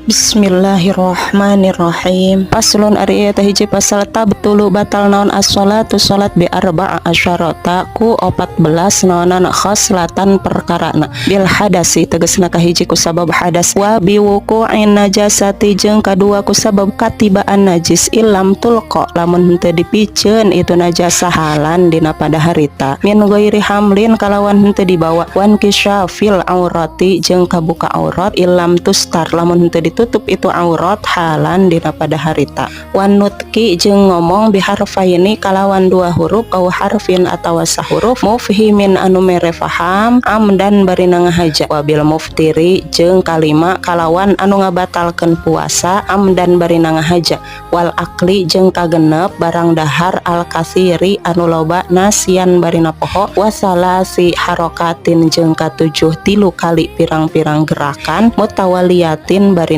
Bismillahirrahmanirrahim. Faslun, ari ieu teh hiji pasal. Tabtulu, batal naon, as-sholatu salat, bi arba'a asyarata, ku 14 naonan, khoslatan, perkarana. Bil hadasi, tegesna kahiji ku sabab hadas, wa bi wuqu'in najasati, jeung kadua ku sabab katibaan najis, illam tulqa, lamun henteu dipiceun itu najasah, halan, dina pada harita, min ghairi hamlin, kalawan henteu dibawa, wan kisyafil aurati, jeung kabuka aurat, illam tustar, lamun henteu ditutup itu aurat, halan, dina pada harita, wan nutqi, jeung ngomong, biharfaini, kalawan dua huruf, au harfin, atawa sahuruf, mufhimin, anu mere faham, amdan, bari ngahaja, wabil muftiri, jeung kalima kalawan anu ngabatalkeun puasa, amdan, bari ngahaja, wal akli, jeung kagenep barang dahar, al kasiri, anu loba, nasian, bari poho, wasalasi harokatin, jeung katujuh tilu kali pirang-pirang gerakan, mutawaliyatin, bari